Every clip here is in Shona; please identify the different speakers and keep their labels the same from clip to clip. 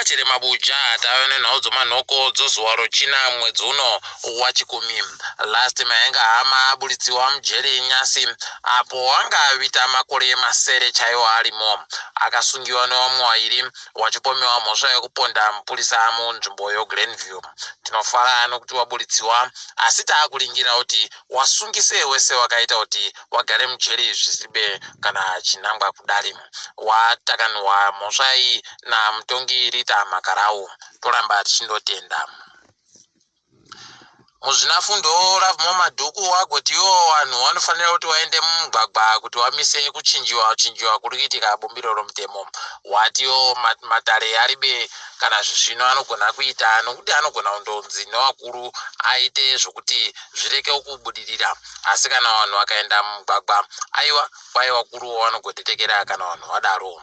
Speaker 1: Takachere mabuja tave nenhau dzomanhoko dzozuva rochina mwedzi uno waChikumi. Last Mahenga Hama aburitsiwa mujeri nyasi apo anga avita makore masere chaiwo arimo. Akasungiwa nevamwe vairi wachipomewa mhosva yekuponda mupurisa munzvimbo yoGlenview. Tinofara nokuti waburitsiwa asi taakuringira kuti wasungise wese wakaita kuti wagare mujeri zvisibe kana chinangwa kudari. Watakanwa mhosva iyi namutongi Rita Makarau. Toramba tichindotenda. Muzvinafundo Lovemore Madhuku agoti iwo vanhu vanofanira kuti vaende mumugwagwa kuti vamise kuchinjiwa chinjiwa kuri kuitika bumbiro romutemo. Watiwo matare aribe kana zvisvino anogona kuita nokuti anogona kundonzi nevakuru aite zvokuti zvireke kubudirira. Asi kana vanhu vakaenda mumugwagwa, aiwa, kwai vakuruwo vanogotetekera kana vanhu vadaro.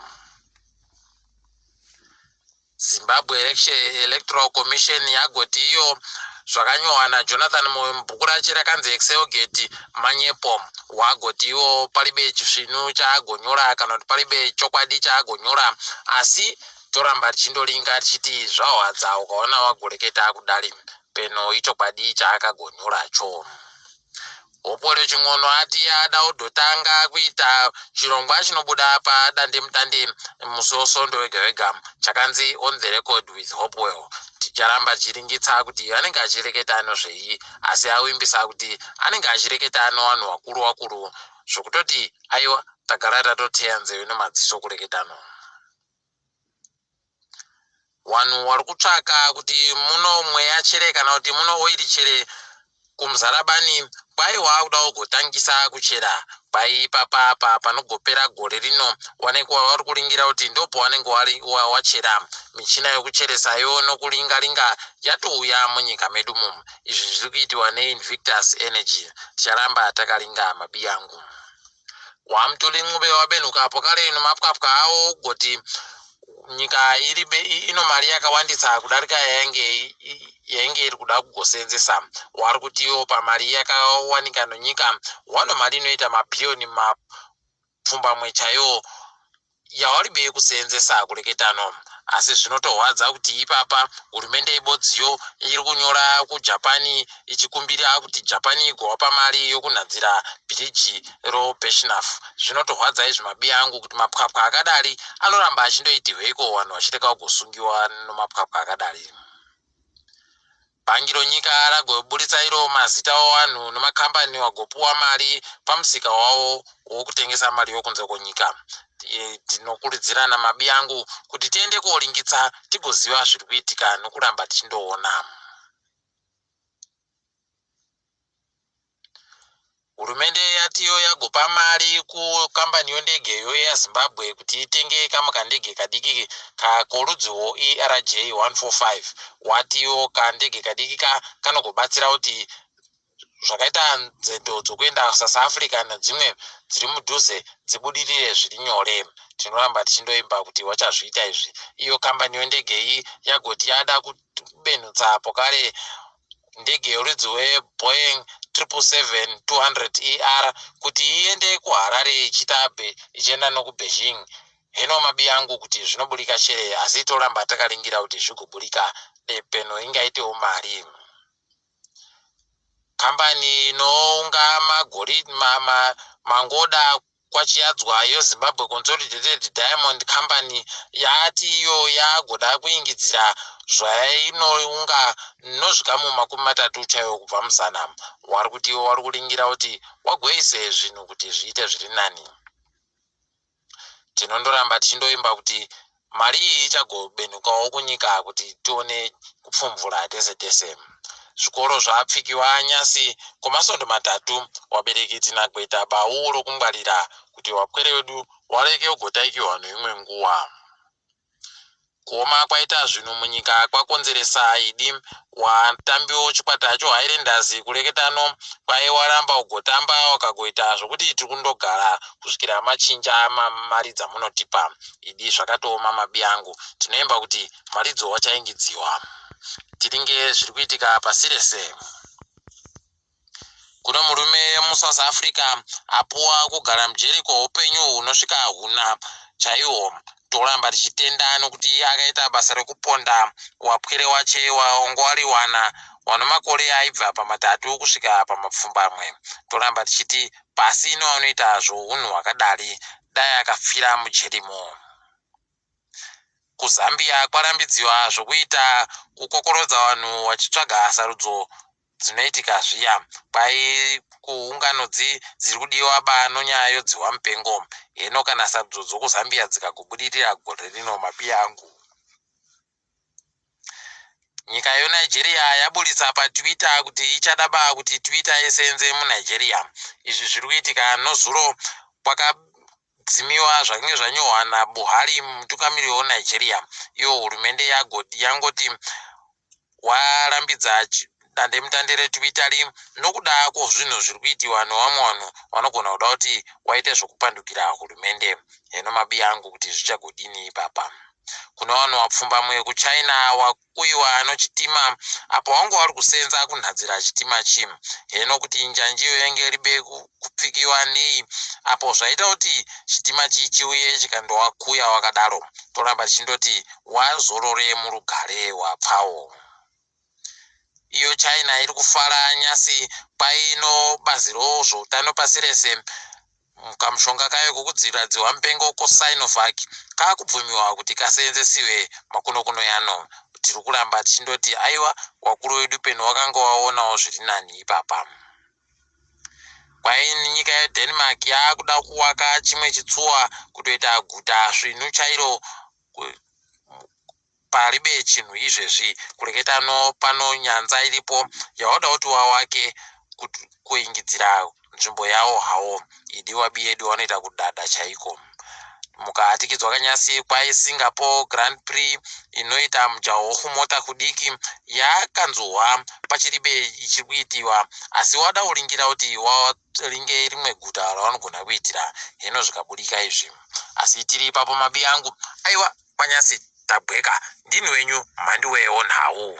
Speaker 1: Zimbabwe Electoral Commission yagoti iyo zvakanyorwa naJonathan Moyo mubhuku rache rakanzi Excelgate manyepo. Wagoti iwo palibe chisvinu chaagonyora kana kuti palibe chokwadi chaagonyora, asi toramba tichindolinga tichiti zvahwadza ukaona wagoreketa kudari peno ichokwadi chaakagonyoracho. Hopewell Chin'ono ati ada kudotanga kuita chirongwa chinobuda padandemutande musi weSondo wega wega chakanzi On the Record with Hopewell. Ticharamba tichiringitsa kuti anenge achireketa nezvei, asi awimbisa kuti anenge achireketa nevanhu vakuru vakuru zvokutoti aiwa tagara tatoteya nzeve nemadziso kureketano. Vanhu vari kutsvaka kuti muno mweya chere kana kuti muno oiri chere kuMuzarabani kwai waakuda kugotangisa kuchera kwai ipapa panogopera gore rino wanenge vari kuringira kuti ndopawanenge wachera. Michina yokucheresayo nokuringa-ringa yatouya munyika medu mumu. Izvi zviri kuitiwa neInvictus Energy. Ticharamba takaringa mabi angu. WaMthuli Ncube wabenuka apo kare nomapwapwa awo kugoti nyika ino mari yakawandisa kudarika yainge iri kuda kugosenzesa. Wari kutiwo pamari yakawanika nonyika wano mari inoita mabhiriyoni mapfumbamwe chaiwo yawaribe kusenzesa kureketano. Asi zvinotorwadza kuti ipapa hurumende ibodziyo iri kunyora kuJapani ichikumbira kuti Japani igovapa mari yokunhadzira bhiriji roBirchenough. Zvinotorwadza izvi mabi angu kuti mapwapwa akadari anoramba achindoitirweiko vanhu vachireka kugosungiwa nomapwapwa akadari. Bhangi ronyika ragoburitsa iro mazita avanhu nemakambani wagopuwa mari pamusika wavo wokutengesa mari yokunze kwenyika. Tinokurudzirana mabi angu kuti tiende koringitsa tigoziva zviri kuitika nokuramba tichindoona. Hurumende yatiyo yagopa mari kukambani yondege yoAir Zimbabwe kuti itenge kamwe kandege kadiki korudzi ERJ 145. Watiwo kandege kadiki kanogobatsira kuti zvakaita nzendo dzokuenda South Africa nedzimwe dziri mudhuze dzibudirire zviri nyore. Tinoramba tichindoimba kuti wachazviita izvi. Iyo kambani yondege iyi yagoti yada kubenhutsa pokare ndege yorudzi rweBoeing 777-200ER kuti iende kuHarare ichienda nokuBeijing. Heno mabi angu kuti zvinoburika chere, asi toramba takaringira kuti zvigoburika peno ingaitewo mari. Kambani inounga mangoda kwaChiadzwa yeZimbabwe Consolidated Diamond Company yati iyo yagoda kuingidzira zvainounga nozvikamu 30 chaiwo kubva muzana. Wari kuti iwo wari kuringira kuti wagoise zvinhu kuti zviite zviri nani. Tinondoramba tichindoimba kuti mari iyi ichagobenukawo kunyika kuti tione kupfumvura tese tese. Zvikoro zvapfikiwa nyasi kwemasondo matatu. Wabereki tinagweta bau rokungwarira kuti wapwere wedu wareke kugotaikiwa neimwe nguva. Kuoma kwaita zvinhu munyika kwakonzeresa idi watambiwo chikwata choHighlanders kureketano kwai waramba kugotamba wakagoita zvokuti tiri kundogara kusvikira machinja mari dzamunotipa. Idi zvakatooma mabi angu. Tinoimba kuti maridzo wachaingidziwa. Tiringe zviri kuitika pasi rese. Kune murume muSouth Africa apuwa kugara mujeri kweupenyu hunosvika huna chaiwo. Toramba tichitenda nokuti akaita basa rekuponda wapwere wache waongo wariwana wanomakore aibva pamatatu kusvika pamapfumbamwe. Toramba tichiti pasi ino anoita zvounhu hwakadari dai akafira mujerimo. KuZambia kwarambidziwa zvokuita kukokorodza vanhu vachitsvaga sarudzo dzinoitika zviya. Kwai kuungano dzi dziri kudiwa ba nonyaya yodziwa mupengo. Heno kana sarudzo dzokuZambia dzikagobudirira gore rino mabiya angu. Nyika yeNigeria yaburitsa paTwitter kuti ichada ba kuti Twitter isenze muNigeria. Izvi zviri kuitika nozuro kwakadzimiwa zvakange zvanyorwa naBuhari mutungamiriri weNigeria. Iyo hurumende yangoti warambidza dandemutande reTwitter nokuda kwezvinhu zviri kuitiwa nevamwe vanhu vanogona kuda kuti waite zvokupandukira hurumende. Heno mabiya angu kuti zvichagodini ipapa. Kune vanhu vapfumbamwe kuChina wakuyiwa nochitima apo wange wari kusenza kunhadzira chitima chi. Heno kuti njanji iyo yange iribe kupfikiwa nei apo zvaita kuti chitima chi chiuye chikandowakuya wakadaro. Toramba tichindoti wazorore murugare wapfawo. Iyo China iri kufara nyasi paino bazi rozvoutano pasi rese kamushonga kayo kokudzivirira dzihwa mupengo koSinovac kakubvumiwa kuti kaseenzesiwe makunokuno yano. Tiri kuramba tichindoti aiwa wakuru wedu peno wakanga waonawo zviri nani ipapa. Kwai nyika yeDenmark yakuda kuwaka chimwe chitsuwa kutoita guta svinu chairo paribe chinhu izvezvi kureketa no pano nyanza iripo yawada kuti wawake kuingidzira nzvimbo yawo hawo idi wabi yedu wanoita kudada chaiko. Mukahatikidzwa kanyasi kwai Singapore Grand Prix inoita mujaho wokumota kudiki yakanzurwa pachiribe ichiri kuitiwa asi wada kuringira kuti waringe rimwe guta ravanogona kuitira heno zvikabudika izvi. Asi tiri ipapo mabi angu aiwa kwanyasi tabweka ndini wenyu mhanduwe wonhau.